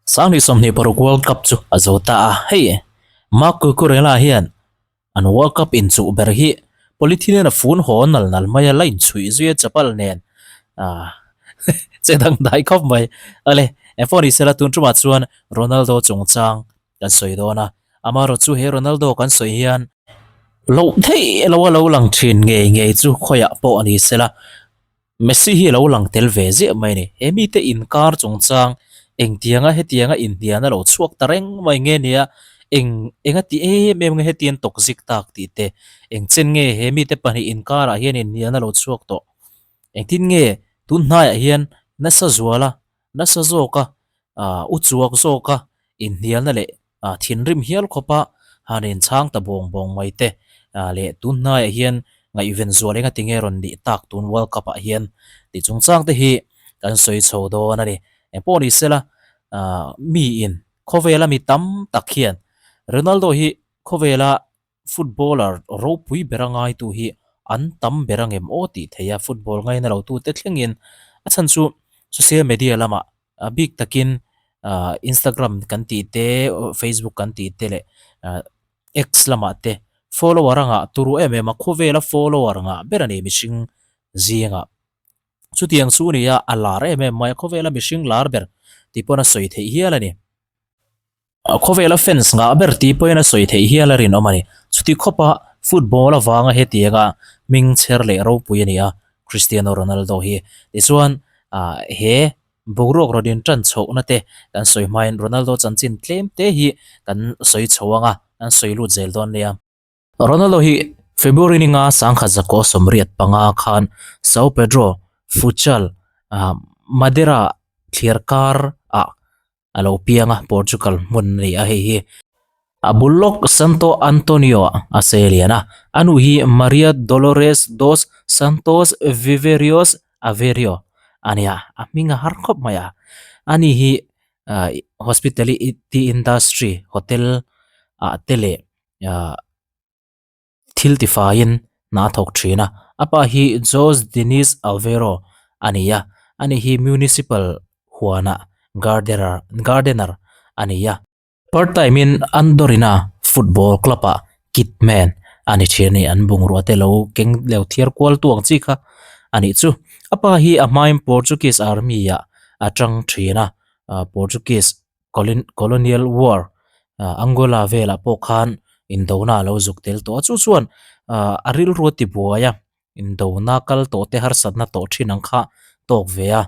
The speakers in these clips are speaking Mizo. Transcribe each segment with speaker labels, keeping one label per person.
Speaker 1: Sanghnih 26 World Cup chu a zo ta a, hei Marc Cucurella hian an World Cup inchuh ber hi polythene a fun haw nal nal mai a, la inchhuih zui a chapal nen ah che dang dai khawp mai. Awle, engpawh ni sela tun tumah chuan Ronaldo chungchang kan sawi dawn a, amaherawhchu he Ronaldo kan sawi hian loh theih lo a lo lang thin ngei ngei chu khawiah pawh a ni sela Messi hi a lo lang tel ve ziah mai a ni. He mite inkar chungchang engtianga hetianga inhnialna lo chhuak ta reng mai nge nia, eng enga ti em em nge hetiang tawkzik tak tih te, engchen nge he mite pahnih inkarah hian inhnialna lo chhuak tawh, engtin nge tun hnaiah hian nasa zuala Nasa zawka u chuak zawka inhnialna leh thinrim hial khawpa han inchhang ta bawng bawng mai te leh tun hnaiah hian ngaihven zual enga tinge rawn nih tak tun World Cup ah hian tih chungchang te hi kan sawi chho dawn a ni. Engpawh ni sela miin khawvela mi tam tak hian Ronaldo hi khawvela Footballer ropui bera ngaitu hi an tam ber angem aw tih theih a, football ngaina lo tute thlengin a chhan chu social media lamah a bik takin ah Instagram kan tih te, Facebook kan tih te leh ah X lamah te follower a ngah turu em em a, khawvela follower ngah ber a ni mihring zingah. Chutiang chu a ni a, a lar em em mai a, khawvela mihring lar ber tih pawn a sawi theih hial a ni. Khawvela fans ngah ber tih pawhin a sawi theih hial a rinawm a ni. Chuti khawpa football avanga hetianga hming chher leh ropui a ni a, Cristiano Ronaldo hi. Tichuan he boruak rawn intan chhohna te kan sawi hmain Ronaldo chanchin tlem te hi kan sawi chho ang a, kan sawi lut zel dawn nia. Ronaldo hi February ni nga sangkhat zakaw 85 khan Sao Pedro, Funchal, Madeira thliar kar ah a lo piang a, Portugal hmun a ni a hei hi. A bul lawk Santo Antonio ah a sei lian a, a nu hi Maria Dolores dos Santos Viveiros Aveiro a ni a, a hming a har khawp mai a. Ani hi hospitality industry hotel ah te leh thil tifaiin hna a thawk thin a a pa hi Jose Diniz Alvero a ni a ani hi municipal huanah gardener gardener a ni a. Part time in Andorina football club ah kit man a ni thin a ni an bungrua te lo keng lo thiar kual tu ang chi kha a nih chu a pa hi a hmain Portuguese army ah a tang thin a Portuguese Colonial War Angola velah pawh khan indona a lo zuk tel tawh a, chu chuan a rilru a ti buai a, indona kal tawh te harsatna tawh thin ang kha tawk ve a,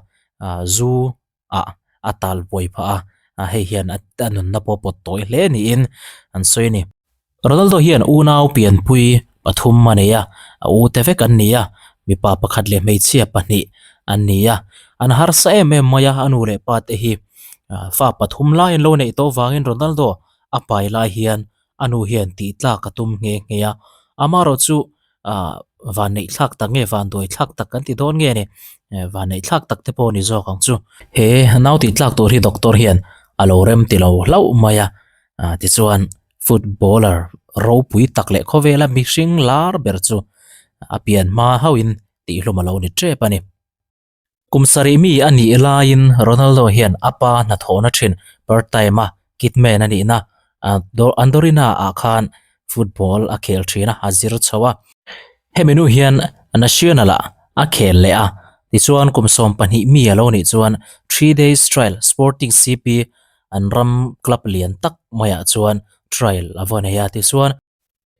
Speaker 1: zu ah a tal buai phah a, hei hian a nunna pawh a pawt tawi hle niin an sawi a ni. Ronaldo hian unau pianpui pathum a nei a, a u te vek an ni a, mipa pakhat leh hmeichhia pahnih an ni a, an harsa em em mai a, a nu leh pa te hi fa pathum lai an lo neih tawh vangin Ronaldo a pai lai hian a nu hian tih tlak a tum nghe nghe a, amaherawh chu ah vanneih thlak tak nge vanduai thlak tak kan ti dawn nge ni vanneih thlak tak te pawh a ni zawk ang chu. He nau tih tlak tur hi doctor hian a lo rem ti lo hlauh mai a, ah tichuan footballer ropui tak leh khawvela mihring lar ber chu a pian hma hauhin tihhlum a lo ni tep a ni. Kum sarih mi a nih laiin Ronaldo hian a pa hnathawhna thin part time a kitman a nihna Andorina ah khan football a khel thin a, a zir chho a. Hemi nu hian Nacional ah a khel leh a, tichuan kum 12 mi a lo nih chuan three days trial Sporting CP an ram club lian tak maiah chuan trial a va nei a, tichuan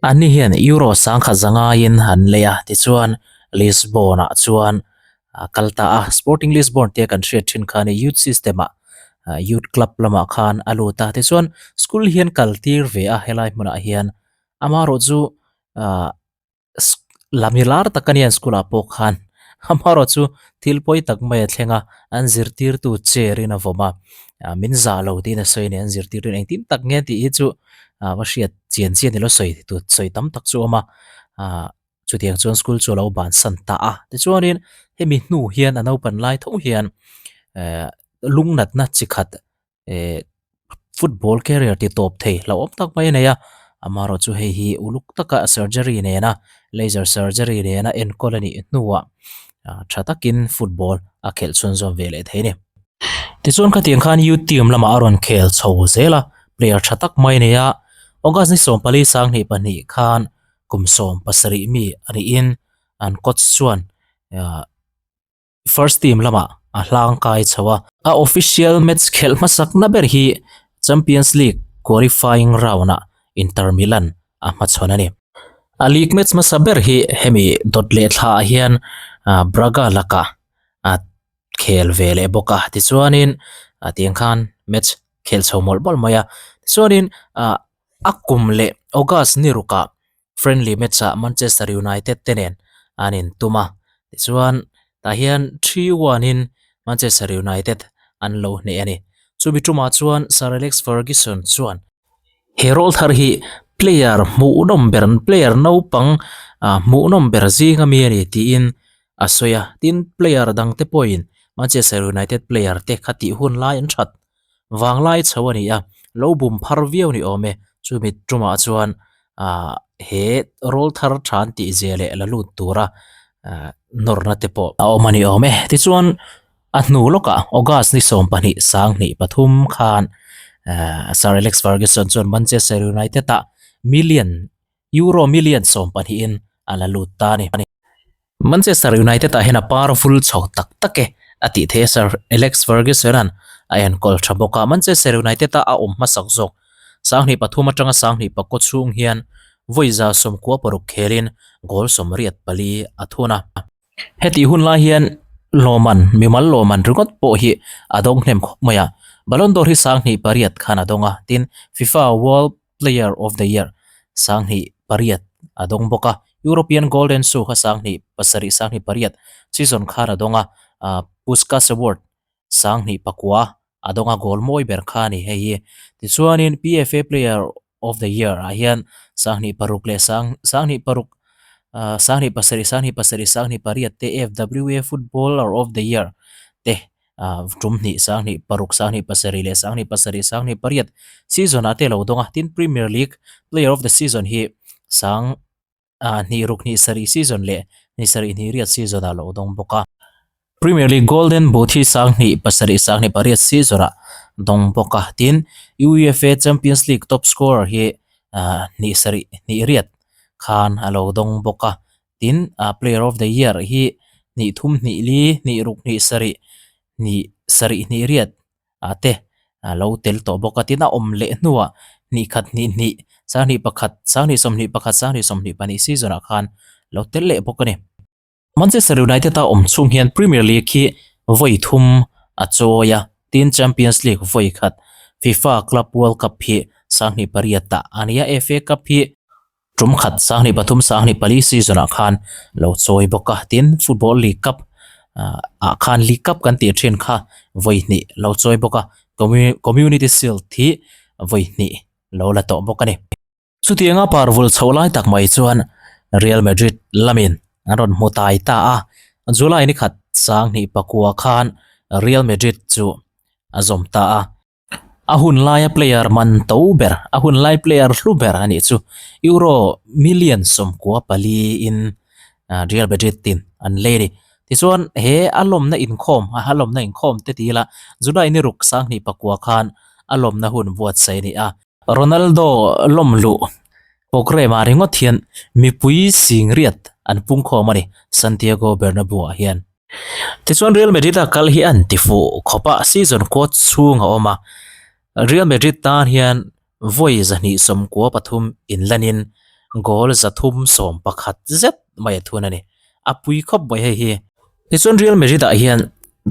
Speaker 1: Anni hian Euro sangkhat zangaiin an lei a, tichuan Lisbon-ah chuan a kal ta a. Sporting Lisbon tia kan hriat thin kha a ni, youth system-ah, youth club lamah khan a lut a. Tichuan school hian kal tir ve a helai hmunah hian. Amaherawh chu ah lami lar tak a nia school-ah pawh khan. Amaherawh chu thil pawi tak mai a thleng a, an zirtirtu chair in a vawm a, min zah lo tiin a sawi a ni, an zirtirtu in engtin tak nge tih hi chu va hriat chian chian ilo sawi tur sawi tam tak chu a awm a, ah chutiang chuan school chu a lo bansan ta a tichuanin hemi hnu hian a naupan lai tho hian eh lungnatna chi khat eh football career ti tawp thei hlauhawm tak mai a nei a amaherawh chu hei hi uluk taka surgery nena laser surgery nena enkawl a nih hnuah. Tha takin football a khelh chhunzawm ve leh thei a ni. Tichuan khatiang khan youth team lamah a rawn khel chho zel a, player tha tak mai a ni a. August ni 14 2002 khan kum 17 mi a niin an coach chuan first team lamah a hlang kai chho a. A official match khelh hmasakna ber hi Champions League qualifying round ah Inter Milan a hmachhawn a ni. A league match hmasa ber hi hemi dawt leh thla ah hian Braga lakah a khel ve leh bawk a, tichuanin tiang khan match khel chho mawlh mawlh mai a, tichuanin a kum leh August ni rukah friendly match ah Manchester United te nen an intum a, tichuan tah hian 3-1 in Manchester United an lo hneh a ni. Chumi tumah chuan Sir Alex Ferguson chuan He rawlthar hi player hmuhnawm ber player naupang ah hmuhnawm ber zing ami a ni tiin a sawi a tin player dang te pawhin Manchester United player te kha tih hun lai an that vang lai chho a ni a lo bum phar viau ni awm e chumi tumah chuan ah he rawlthar tha an tih zia leh la lut tura ah nawrna te pawh a awm a ni awm e tichuan. A hnu lawkah August ni 12 2023 khan Sir Alex Ferguson chuan Manchester United ah million Euro million 12 in a la lut ta a ni. Manchester United ah hian a par vul chho tak tak e a tih theih a Sir Alex Ferguson an a enkawl tha bawk a. Manchester United ah a awm hmasak zawk 2003 atanga 2009 chhung hian vawi 96 khelin goal 84 a thun a. Hetih hun lai hian lawman, mimal lawman ringawt pawh hi a dawng hnem khawp mai a. Ballon d'Or hi 2008 khan a dawng a, tin FIFA World Player of the Year 2008 a dawng bawk a. European Golden Shoe kha 2007 2008 season khan a dawng a, Puskas Award 2009 a dawng a, goal mawi ber kha a ni hei hi. Tichuanin PFA Player of the year ah hian 2006 leh 2006 2007 2007 2008 te FWA footballer of the year te tum hnih 2006 2007 leh 2007 2008 season ah te lo dawng a tin Premier League player of the season hi sang hnih ruk hnih sarih season leh hnih sarih hnih riat season ah lo dawng bawk a. Premier League Golden Boot hi 2007 2008 season ah dawng bawk a, tin UEFA Champions League top scorer hi hnih sarih hnih riat khan a lo dawng bawk a, tin Player of the Year hi hnih thum hnih li hnih ruk hnih sarih hnih sarih hnih riat ah te a lo tel tawh bawk a tin a awm leh hnuah hnih khat hnih hnih 21 21 21 22 season ah khan lo tel leh bawk a ni. Manchester United a awm chhung hian Premier League hi vawi thum a chawi a tin Champions League vawi khat FIFA Club World Cup hi 2008 ah a ni a FA Cup hi Tum khat 2003 2004 season ah khan lo chawi bawk a, tin Football League Cup ah khan League Cup kan tih thin kha vawi hnih lo chawi bawk a, Community Shield hi vawi hnih lo la tawh bawk a ni. Chutianga parvul chho lai tak mai chuan Real Madrid lamin an rawn hmu tai ta a, July ni khat 2009 khan Real Madrid chu a zawm ta a. A hun laia player man to ber, a hun lai player hlu ber a nih chu. Euro million 94 in Real Madrid tin an lei a ni. Tichuan he a lawmna inkhawm, a lawmna inkhawm te ti ila July ni ruk 2009 khan a lawmna hun buatsaih a ni a. Ronaldo lawm luh programme ah ringawt hian mipui singriat an pungkhawm a ni Santiago Bernabeu ah hian. Tichuan Real Madrid a kal hi an ti fuh khawp a, season kaw chhung a awm a, Real Madrid tan hian vawi 293 inlanin goal 311 zet mai a thun a ni. A pui khawp mai hei hi. Tichuan Real Madrid ah hian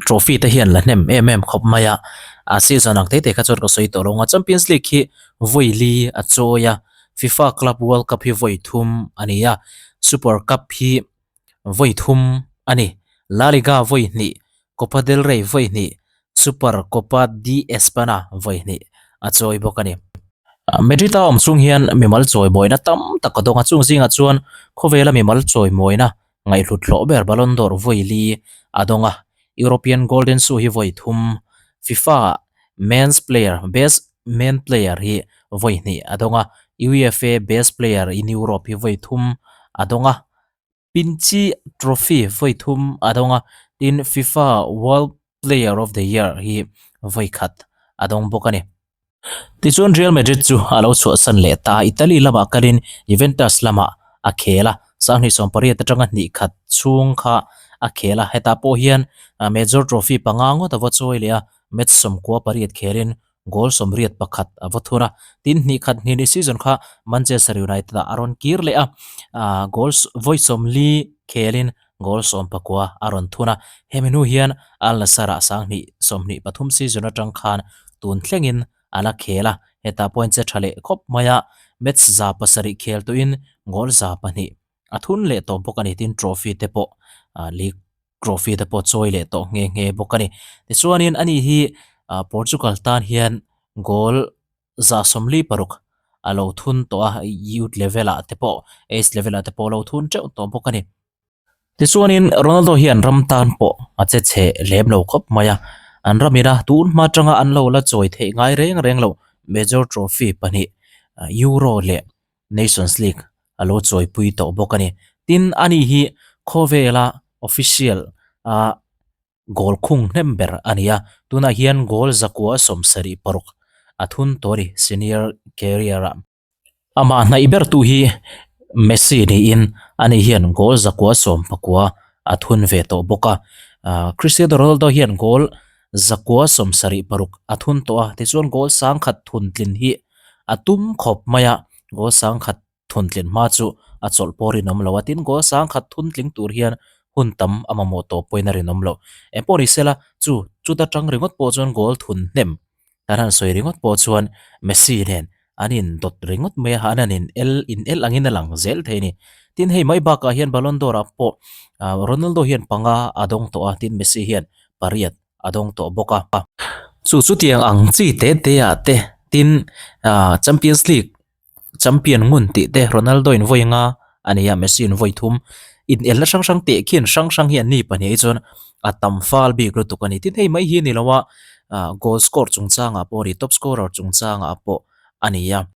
Speaker 1: trophy te hian la hnem em em khawp mai a, a season ang tete kha chuan ka sawi tawh lo ang a, Champions League hi vawi li a chawi a, FIFA Club World Cup hi vawi thum a ni a, Super Cup hi vawi thum a ni. La Liga vawi hnih, Copa del Rey vawi hnih, Super Copa de Espana vawi hnih a chawi bawk a ni. Madrid a awm chung hian mimal chawimawina tam tak a dawng a, chung zingah chuan khawvela mimal chawimawina ngaihhlut hlawh ber Ballon d'Or vawi li a dawng a, European Golden Shoe hi vawi thum, FIFA Men's Player Best Men Player hi vawi hnih a dawng a, UEFA Best Player in Europe hi vawi thum a dawng a. Pichichi Trophy vawi thum a dawng a, tin FIFA World Player of the Year hi vawi khat a dawng bawk a ni. Tichuan Real Madrid chu a lo chhuahsan leh ta a, Italy lamah kalin Juventus lamah a khel a, 2018 atanga hnih khat chhung kha a khel a, hetah pawh hian major trophy panga ngawt a va chawi leh a, match 98 khelin goal 81 a va thun a, tin hnih khat hnih ni season kha Manchester United ah a rawn kir leh a, goal vawi 40 khelin goal 19 a rawn thun a, hemi hnu hian Al Nassr ah 2023 season atang khan tun thlengin a la khel a, hetah pawhin che tha leh khawp mai a, match 700 khel tuin goal 2 a thun leh tawh bawk a ni, tin trophy te pawh league trophy te pawh chawi leh tawh nghe nghe bawk a ni. Tichuanin ani hi Portugal tan hian goal 46 a lo thun tawh a, youth level ah te pawh age level ah te pawh a lo thun teuh tawh bawk a ni. Tichuanin Ronaldo hian ram tan pawh a che chhe lem lo khawp mai a, an ram ina tun hma atanga an lo la chawi theih ngai reng reng loh major trophy pahnih Euro leh Nations League a lo chawipui tawh bawk a ni. Tin, ani hi khawvela official a goal khung hnem ber a ni a, tunah hian goal 176 a thun tawh a ni senior career ah. Amah hnaih bertu hi Messi niin ani hian goal 119 a thun ve tawh bawk a. Cristiano Ronaldo hian goal 176 a thun tawh a, tichuan goal 1000 thun tlin hi a tum khawp mai a, goal 1000 thun tlin hma chu a chawlh pawh rinawm lo a, tin goal 1000 thun tling tur hian hun tam a mamawh tawh pawhin a rinawm lo. Eng pawh ni sela chu chuta tang ringawt pawh chuan goal thun hnem kan han sawi ringawt pawh chuan Messi nen an in dawt ringawt mai a, an han in el in el angin a lang zel thei a ni. Tin hei mai bakah hian Ballon d'Or ah pawh Ronaldo hian panga a dawng tawh a, tin Messi hian pariat a dawng tawh bawk a. Chu chutiang ang chi te te ah te tin Champions League champion ngun tih te Ronaldo in vawi nga a ni a Messi in vawi thum in elna hrang hrang teh khian hrang hrang hi an ni pahnih hi chuan a tam fal bik lutuk a ni. Tin hei mai hi a ni lo a goal score chungchangah pawh a ni top scorer chungchangah pawh a ni a.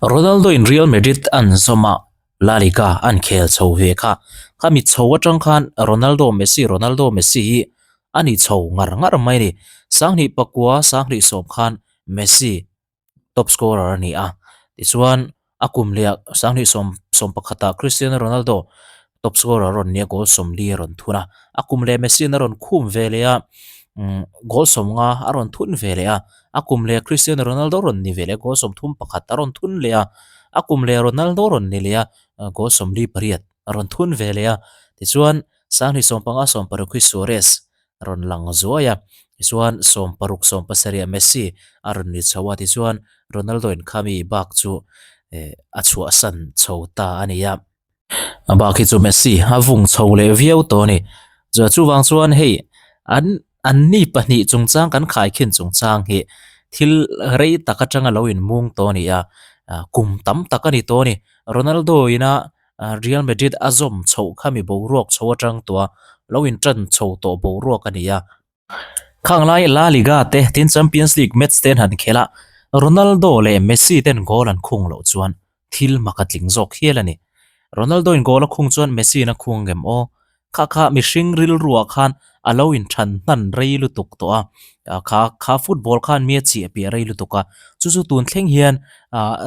Speaker 1: Ronaldo in Real Madrid an zawm a La Liga an khel chho ve kha. Khami chho atang khan Ronaldo Messi Ronaldo Messi hi a ni chho ngar ngar mai a ni. 2009 2010 khan Messi top scorer a ni a. Tichuan a kum leh ah 2011 ah Cristiano Ronaldo top scorer a rawn ni a goal 40 a rawn thun a. A kum leh Messi in a rawn khum ve leh a goal 50 a rawn thun ve leh a. A kum leh Cristiano Ronaldo rawn ni ve leh a goal 31 a rawn thun leh a. A kum leh Ronaldo rawn ni leh a goal 48 a rawn thun ve leh a. Tichuan 2015 16 hi Suarez a rawn lang zuai a. Tichuan 16 17 ah Messi a rawn ni chho a. Tichuan Ronaldo in khami bak chu a chhuahsan chho ta a ni a. A bak hi chu Messi a vung chho leh viau tawh a ni. Chuvang chuan hei an an ni pahnih chungchang kan khaikhin chungchang hi thil rei tak atanga lo inmung tawh a ni a, kum tam tak a ni tawh a ni. Ronaldo ina Real Madrid a zawm chhoh kha mi boruak chho atang tawh a, lo intan chho tawh boruak a ni a. Khang lai La Liga te tin Champions League match te an han khelh a, Ronaldo leh Messi ten goal an khung loh chuan thil mak a tling zawk hial a ni. Ronaldo in goal a khung chuan Messi in a khung ngem aw? Kha kha mihring rilruah khan a lo inthan hnan rei lutuk tawh a, kha kha football khan mi a chiah piah rei lutuk a, chu chu tun thleng hian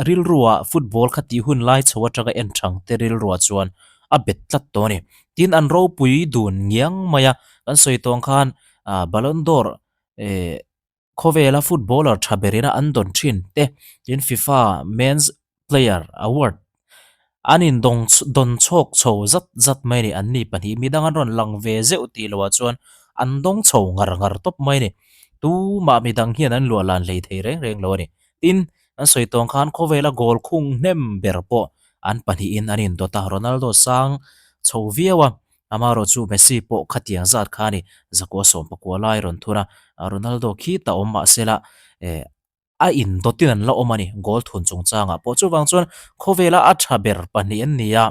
Speaker 1: rilruah football kha tih hun lai chho atanga en thang te rilruah chuan a bet tlat tawh a ni. Tin an ropui dun ngiang mai a, kan sawi tawh ang khan Ballon d'Or khawvela footballer tha berina an dawn thin te tin FIFA Men's Player Award an in dawng dawn chhawk chho zat zat mai a ni. An ni pahnih midang an rawn lang ve zeuh tih loh ah chuan an dawng chho ngar ngar tawp mai a ni. Tumah midang hian an luah lan hlei thei reng reng lo a ni. Tin an sawi tawh ang khan khawvela goal khung hnem ber pawh an pahnihin an indawt a, Ronaldo sang chho viau a, amaherawh chu Messi pawh khatiang zat kha a ni, zakua sawm pakua lai rawn thun a, Ronaldo khi ta awm mahsela eh a indawtin an la awm a ni, goal thun chungchangah pawh chuvang chuan khawvela a tha ber pahnih an ni a,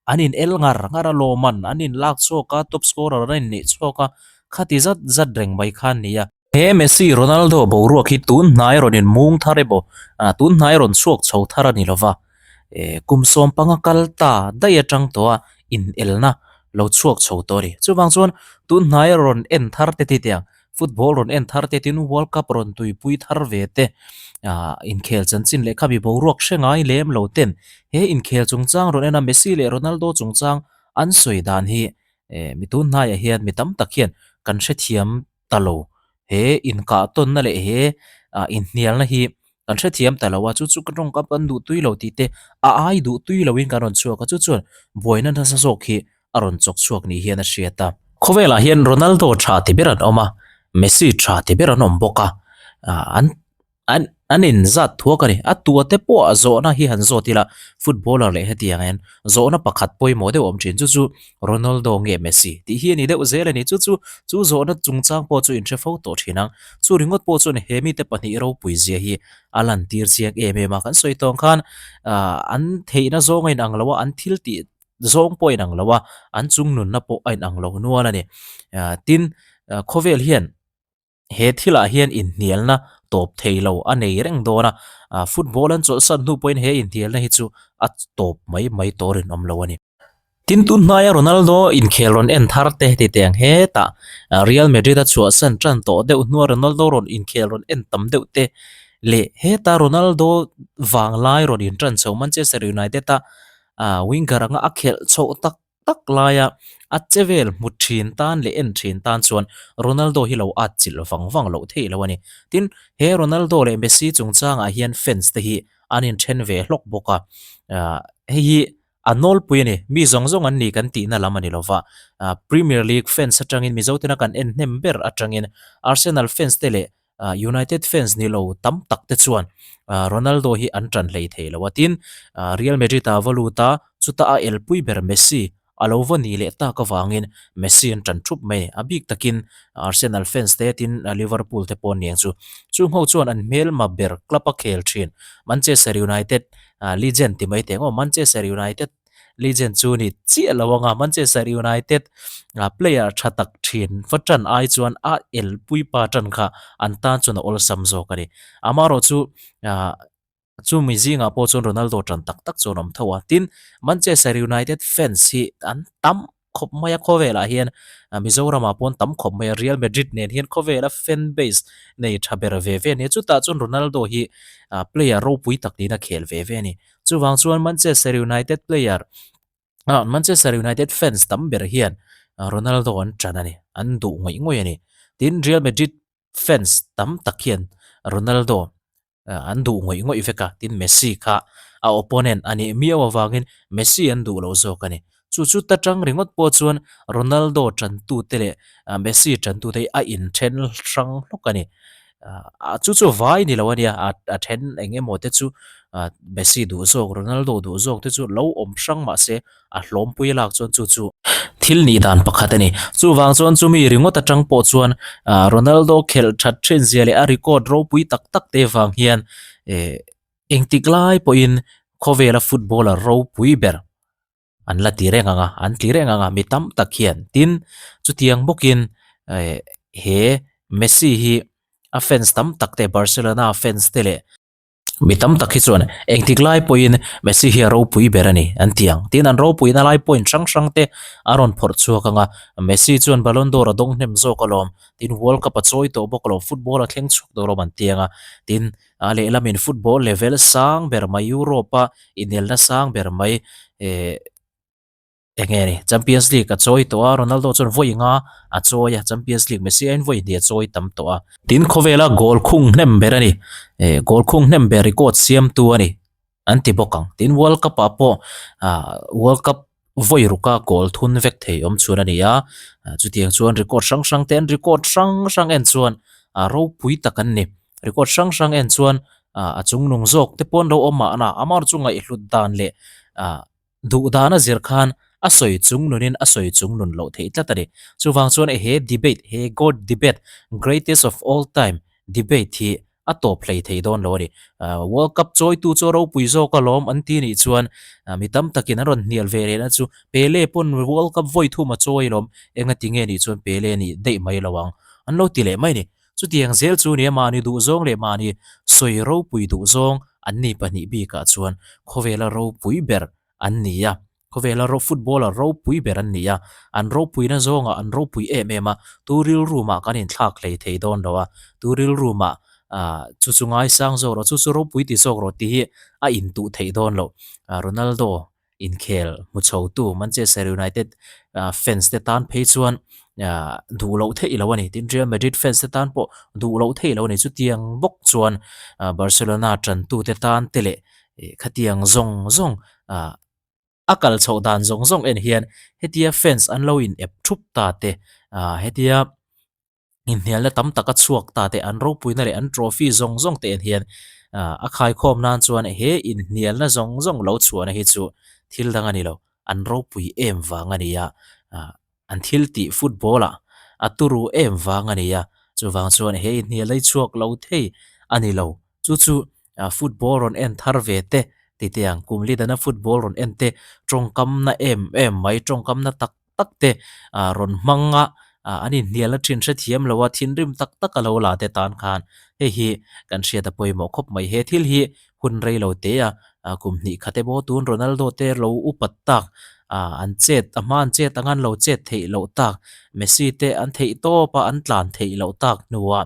Speaker 1: an in el ngar ngar a, lawman an in lak chhuak a, top scorer an inneih chhuak a, khati zat zat reng mai kha an ni a. He Messi Ronaldo boruak hi tun hnai rawn in mung thar emaw tun hnai rawn chhuak chho thar a ni lova, kum sawm panga kal ta daih atang tawh a inelna lo chhuak chho tawh a ni. Chuvang chuan tun hnaia rawn en thar te tih ang football rawn en thar te tin World Cup rawn tuipui thar ve te ah inkhel chanchin leh khami boruak hre ngai lem lo ten he inkhel chungchang rawn en a Messi leh Ronaldo chungchang an sawi dan hi eh mi tun hnaiah hian mi tam tak hian kan hrethiam ta lo. He inkah tawnna leh he ah inhnialna hi kan hrethiam ta lo a, chu chu ka tawngkam kan duh tui lo tih te a ai duh tui loin kan rawn chhuak a, chu chuan buaina nasa zawk hi a rawn chawk chhuak ni hian a hriat a. Khawvelah hian Ronaldo tha ti ber an awm a, Messi tha ti ber an awm bawk a, ah an an an inzat thuak a ni. A tua te pawh a zawhna hi han zawt ila footballer leh hetiang hian zawhna pakhat pawimawh deuh a awm thin, chu chu Ronaldo nge Messi tih hi a ni deuh zel a ni. Chu chu chu zawhna chungchang pawh chu inhre fo tawh thin ang. Chu ringawt pawh chuan he mite pahnih ropui zia hi a lantir chiang em em a. Kan sawi tawng khan ah an theihna zawng a inang lo a, an thil tih zawng pawh a inang lo a, an chung nunna pawh a inang lo nual a ni. Ah tin khawvel hian he thilah hian inhnialna tawp thei lo a nei reng dawn a, ah football an chawlhsan hnu pawhin he inhnialna hi chu a tawp mai mai tawh rinawm lo a ni. Tin tun hnaia Ronaldo inkhel rawn en thar te ti teng hetah Real Madrid a chhuahsan tan tawh deuh hnua Ronaldo rawn inkhel rawn en tam deuh te leh heta Ronaldo vanglai rawn intan chho Manchester United a winger anga a khelh chhoh tak tak laia a che vel hmu thin tan leh en thin tan chuan Ronaldo hi lo at chilh vang vang loh theih lo a ni. Tin, he Ronaldo leh Messi chungchangah hian fans te hi an inthen ve hlawk bawk a, hei hi A nawlpui a ni, mi zawng zawng an ni kan tihna lam a ni lova. Premier League fans atangin Mizotena kan en hnem ber atangin Arsenal fans te leh United fans ni lo tam tak te chuan Ronaldo hi an tan hlei thei lo a. Tin, Real Madrid a va lut a, chuta a elpui ber Messi a lo va ni leh tak avangin Messi an tan thup mai a ni. A bik takin Arsenal fans te tin Liverpool te pawh an ni ang chu. Chungho chuan an hmelma ber club a khel thin Manchester United Legend ti mai teh ang aw, Manchester United legend chu ni chiah lo ang a, Manchester United player tha tak thin va tan ai chuan a elpui pa tan kha an tan chuan a awlsam zawk a ni. Amaherawh chu chumi zingah pawh chuan Ronaldo tan tak tak chuan a awm tho a, tin Manchester United fans hi an tam khawp mai a khawvelah hian Mizoramah pawh an tam khawp mai a Real Madrid nen hian khawvela fan base nei tha ber ve ve a ni a chutah chuan Ronaldo hi player ropui tak niin a khel ve ve a ni chuvang chuan Manchester United player ah Manchester United fans tam ber hian Ronaldo an tan a ni an duh ngawih ngawih a ni tin Real Madrid fans tam tak hian Ronaldo an duh ngawih ngawih vek a, tin Messi kha a opponent a nih miau avangin Messi an duh loh zawk a ni. Chu chu ta tang ringawt pawh chuan Ronaldo tantute leh Messi tantute hi a inthen hrang hlawk a ni. Chu chu vai ni lo a nia, a then eng emaw te chu Messi duh zawk, Ronaldo duh zawk te chu lo awm hrang mah se a hlawmpui lak chuan chu chu thil nih dan pakhat a ni. Chuvang chuan chumi ringawt atang pawh chuan ah Ronaldo khelh that thin zia leh a record ropui tak tak te vang hian eh engtik lai pawhin khawvela footballer ropui ber an la ti reng ang a, an ti reng ang a mi tam tak hian. Tin, chutiang bawkin eh he Messi hi a fans tam tak te Barcelona fans te leh Mi tam tak hi chuan engtik lai pawhin Messi hi a ropui ber a ni an ti ang. Tin, an ropuina lai point hrang hrang te a rawn phawrh chhuak ang a, Messi chuan Ballon d'Or a dawng hnem zawk alawm, tin World Cup a chawi tawh bawk alawm, football a thleng chhuak tawh alawm an ti ang a. Tin, a lehlamin football level sang ber mai Europe-a inelna sang ber mai eh Eng nge ni? Champions League a chawi tawh a, Ronaldo chuan vawi nga a chawi a, Champions League Messi aiin vawi hnih a chawi tam tawh a. Tin khawvela goal khung hnem ber a ni, eh goal khung hnem ber record siamtu a ni an ti bawk ang. Tin World Cup ah pawh ah World Cup vawi ruka goal thun vek thei awm chhun a ni a, chutiang chuan record hrang hrang te an record hrang hrang en chuan ah ropui tak an ni. Record hrang hrang en chuan ah a chungnung zawk te pawh an lo awm mahna amah chu ngaihhlut dan leh ah Duh dan a zir khan a sawi chung nunin a sawi chung nun loh theih tlat a ni. Chuvang chuan he debate, he God debate, greatest of all time debate hi a tawp hlei thei dawn lo a ni. World Cup chawitu chu a ropui zawk alawm an ti nih chuan mi tam takin an rawn hnial ve lehna chu Pele pawn World Cup vawi thum a chawi alawm, engati nge nih chuan Pele nih daih mai lo ang an lo ti leh mai a ni. Chutiang zel chu nia mahni duhzawng leh mahni sawi ropui duhzawng an ni pahnih bikah chuan khawvela ropui ber an ni a. Khawvela ro footballer ropui ber an ni a, an ropuina zawngah an ropui em em a, tu rilru mah kan inthlak hlei thei dawn lo a, tu rilru mah ah chu chu ngaisang zawk rawh, chu chu ropui ti zawk rawh tih hi a intuh theih dawn lo. Ronaldo inkhel hmu chhotu Manchester United fans te tan phei chuan duh loh theih lo a ni. Tin, Real Madrid fans te tan pawh duh loh theih lo a ni. Chutiang bawk chuan Barcelona tantute tan te leh khatiang zawng zawng a kal chhoh dan zawng zawng en hian hetia fans an lo in ep thup ta te hetia inhnialna tam tak a chhuak ta te an ropuina leh an trophy zawng zawng te en hian a khaikhawm nan chuan he inhnialna zawng zawng lo chhuahna hi chu thil dang a ni lo an ropui em vang a ni a an thil tih football ah a turu em vang a ni a chuvang chuan he inhnial hi chhuak lo thei a ni lo chu chu football rawn en thar ve te tite ang kum lidana football rawn en te tawngkamna em em mai tawngkamna tak tak te rawn hmang a, an inhnialna thin hrethiam lo a, thinrim tak tak a lo la te tan khan hei hi kan hriat a pawimawh khawp mai. He thil hi hun rei lo te a, kum hnih khat emaw tun Ronaldo te lo upat tak, an chet a hma an chet anga an lo chet theih loh tak, Messi te an theih tawp a an tlan theih loh tak hnuah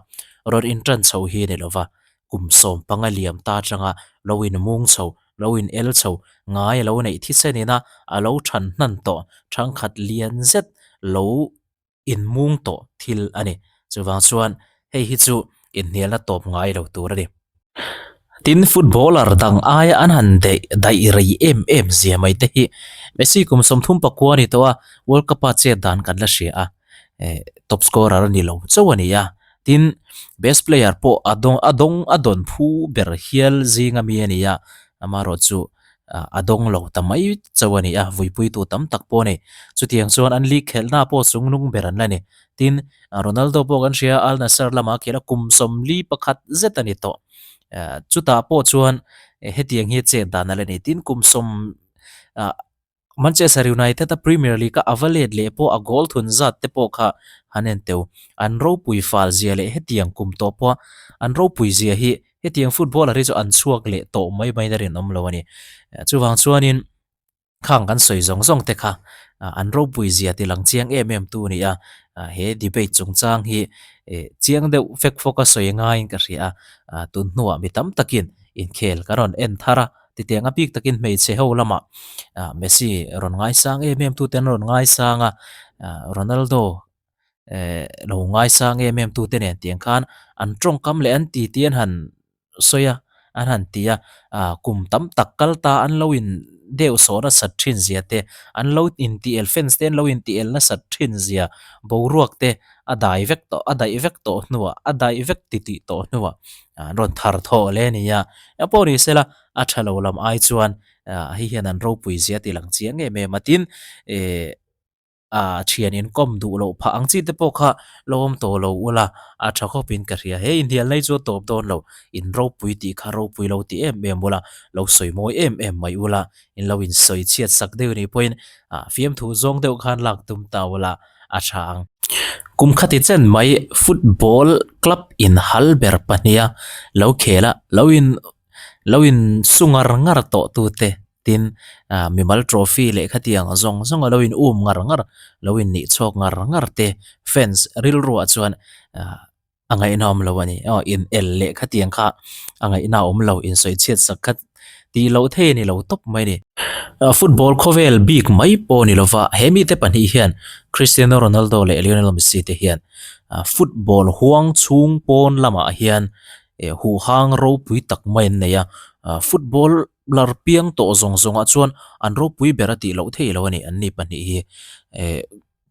Speaker 1: rawn intan chho hi a ni lova, kum 15 liam ta atanga lo inmung chho lo in el chho ngai a lo neih thisen ina a lo than hnan tawh thangkhat lian zet lo in mung tawh thil a ni. Chuvang chuan hei hi chu inhnialna tawp ngai lo tur a ni. Tin, footballer dang aia an han daih daih rei em em zia mai te hi Messi kum 39 a ni tawh a, World Cup a chet dan kan la hria a, top scorer a ni lo chauh a ni a. Tin, best player pawh a dawng a dawng a dawn phu ber hial zinga mi a ni a, amaherawhchu a dawng lo ta mai chauh a ni a, vuipuitu tam tak pawh a ni. Chutiang chuan an league khelhna pawh chungnung ber an la ni. Tin, Ronaldo pawh kan hria a, Al Nassr lamah a khel a, kum 41 zet a ni tawh. Chutah pawh chuan hetiang hi chet dan a la ni. Tin, kum sawm Manchester United a Premier League a ava let leh pawh a goal thun zat te pawh kha han en teu. An ropui fal zia leh hetiang kum tawh pawh an ropui zia hi hetiang footballer hi chu an chhuak leh tawh mai mai na rinawm lo a ni. Chuvang chuanin khang kan sawi zawng zawng te kha an ropui zia ti lang chiang em em tu a ni a. He debate chungchang hi chiang deuh fek fawk a sawi ngaiin ka hria a, tun hnuah mi tam takin inkhel kan rawn en thar a. Titiang a bik takin hmeichhe ho lamah Messi rawn ngaisang em em tute an rawn ngaisang a, Ronaldo lo ngaisang em em tute nen tiang khan an tawngkam leh an titi an han sawi a, an han ti a, kum tam tak kal ta an lo in deuh sawh nasat thin zia te, an lo inti el fans te an lo inti el nasat thin zia boruak te a dai vek tawh a daih vek tawh hnuah a daih vek titih tawh hnuah an rawn thar thawh hle a ni a, eng pawh ni sela a tha lo lam ai chuan hei hian an ropui zia tih lang chiang em em a tin eh a thian inkawm duh loh phah ang chi te pawh kha lo awm tawh lo ula a tha khawp in ka hria he inhnial nei chu a tawp dawn lo in ropui tih kha ropui lo ti em em ula lo sawi mawi em em mai ula in lo insawi chhiat sak deuh ni pawhin fiamthu zawng deuh khan lak tum ta ula a tha ang. Kum khati chen mai football club in hal ber pahniha lo khel a, lo in lo in su ngar ngar tawh tu te tin ah mimal trophy leh khatiang zawng zawng a lo in um ngar ngar lo in nih chhuak ngar ngar te fans rilruah chuan ah a ngaihna awm lo a ni. Aw in el leh khatiang kha a ngaihna awm lo insawi chhiat sak kha tih loh thei a ni lo tawp mai a ni. Football khawvel bik mai pawh a ni lova, he mite pahnih hian Cristiano Ronaldo leh Lionel Messi te hian football huang chhung pawn lamah hian huhang ropui tak mai an nei a, football lar piang tawh zawng zawngah chuan an ropui ber a tih loh thei lo a ni an ni pahnih hi.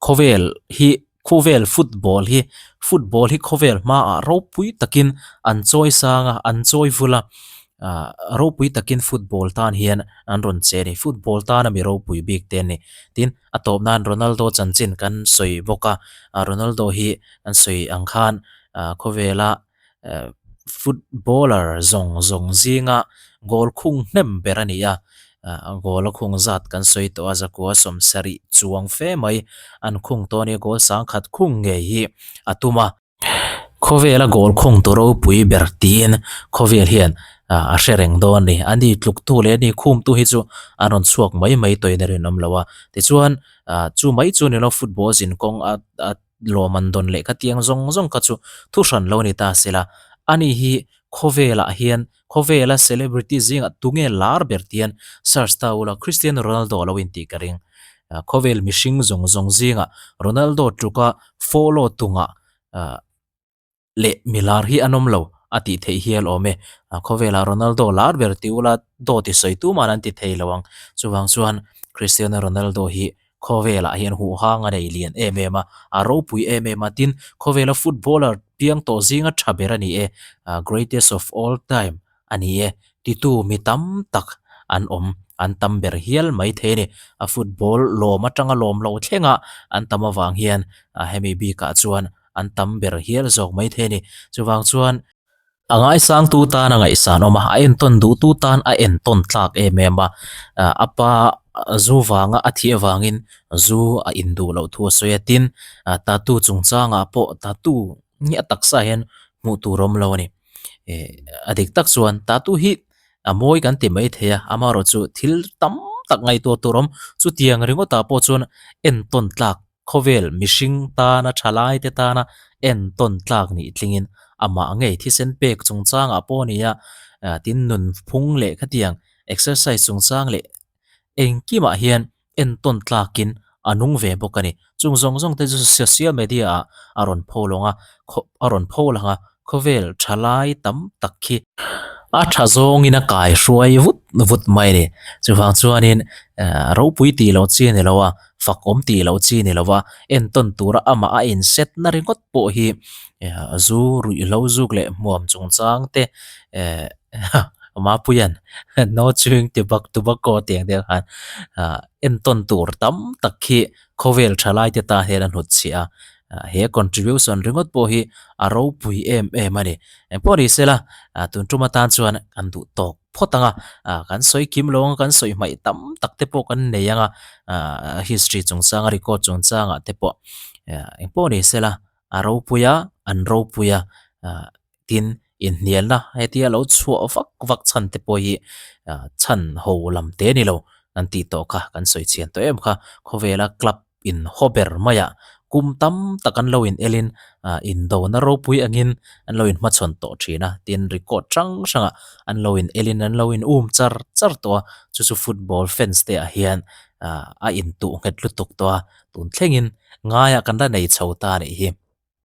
Speaker 1: Khawvel hi khawvel football hi football hi khawvel hmaah ropui takin an chawi sang a an chawi vul a ah ropui takin football tan hian an rawn che a ni football tana mi ropui bik te an ni tin a tawp nan Ronaldo chanchin kan sawi bawk a ah Ronaldo hi an sawi ang khan ah khawvela footballer zawng zawng zinga goal khung hnem ber a ni a ah goal a khung zat kan sawi tawh a zakua 70 chuang fe mai an khung tawh a ni a goal 10,000 khung ngei hi a tum a. Khawvela goal khawng tu ropui ber tiin khawvel hian a hre reng dawn a ni. A ni tluktu leh a ni khumtu hi chu an rawn chhuak mai mai tawhin a rinawm lo a. Tichuan chu mai chu ni lo football zin kawng a a lawm an dawn leh khatiang zawng zawng kha chu thu hran lo a ni ta sela. Ani hi khawvelah hian khawvela celebrity zingah tunge lar ber tian search ta ula Cristiano Ronaldo a lo intih ka ring. Khawvel mihring zawng zawng zingah Ronaldo tluka follow tungah ah leh milar hi an awm lo a tih theih hial awm e. Ah khawvelah Ronaldo lar ber ti ula dawt i sawi tumah an ti thei lo ang. Chuvang chuan Cristiano Ronaldo hi khawvelah hian huhang a nei lian em em a, a ropui em em a. Tin, khawvela footballer piang tawh zinga tha ber a ni e, ah greatest of all time a ni e. Titu mi tam tak an awm, an tam ber hial mai thei a ni. A football lawm atanga lawm lo thlenga an tam avang hian hemi bikah chuan an tam ber hial zawk mai thei a ni. Chuvang chuan a ngaisangtu tan a ngaihsan awm a, a entawn duhtu tan a entawn tlak em em a. A pa zu vanga a thih avangin zu a induh loh thu a sawi a, tin tattoo chungchangah pawh tattoo hi a taksa hian hmuh tur a awm lo a ni. Eh a dik tak chuan tattoo hi a mawi kan ti mai thei a amaherawh chu thil tam tak ngaihtuah tur a awm chutiang ringawt ah pawh chuan entawn tlak khawvel mihring tana thalai te tana entawn tlak nih tlingin amah ngei thisen pek chungchang ah pawh a ni a tin nun phung leh khatiang exercise chungchang leh engkimah hian entawn tlakin a nung ve bawk a ni. Chung zawng zawng te chu social media ah a rawn pho lawng a, a rawn pho lang a, khawvel tha lai tam tak khi a tha zawngin a kai hruai vut vut mai a ni. Chuvang chuanin ropui tih loh chi a ni lo a, fak awm tih loh chi a ni lo a, entawn tura amah a inset na ringawt pawh hi zu ruihhlo zuk leh hmuam chungchang te Mapuia'n no chewing tobacco tobacco tih ang deuh khan ah entawn tur tam tak khi khawvel thalai te tan hian a hnut chhiah a, he contribution ringawt pawh hi a ropui em em a ni. Engpawh ni sela ah tun tum atan chuan kan duh tawk phawt ang a, ah kan sawi kim lo ang a kan sawi hmaih tam tak te pawh kan nei ang a, ah history chungchang a record chungchang ah te pawh engpawh ni sela a ropui a an ropui a ah. Tin, inhnialna hetia lo chhuah vak vak chhan te pawh hi chhan ho lam te ni lo kan tih tawh kha kan sawi chhian tawh em kha. Khawvela club in haw ber maiah kum tam tak an lo in elin indona ropui angin an lo inhmachhawn tawh thin a, tin record hrang hrangah an lo in elin an lo in um char char tawh a, chu chu football fans te ah hian a intuh nghet lutuk tawh a, tun thlengin ngaiah kan la nei chho ta a nih hi.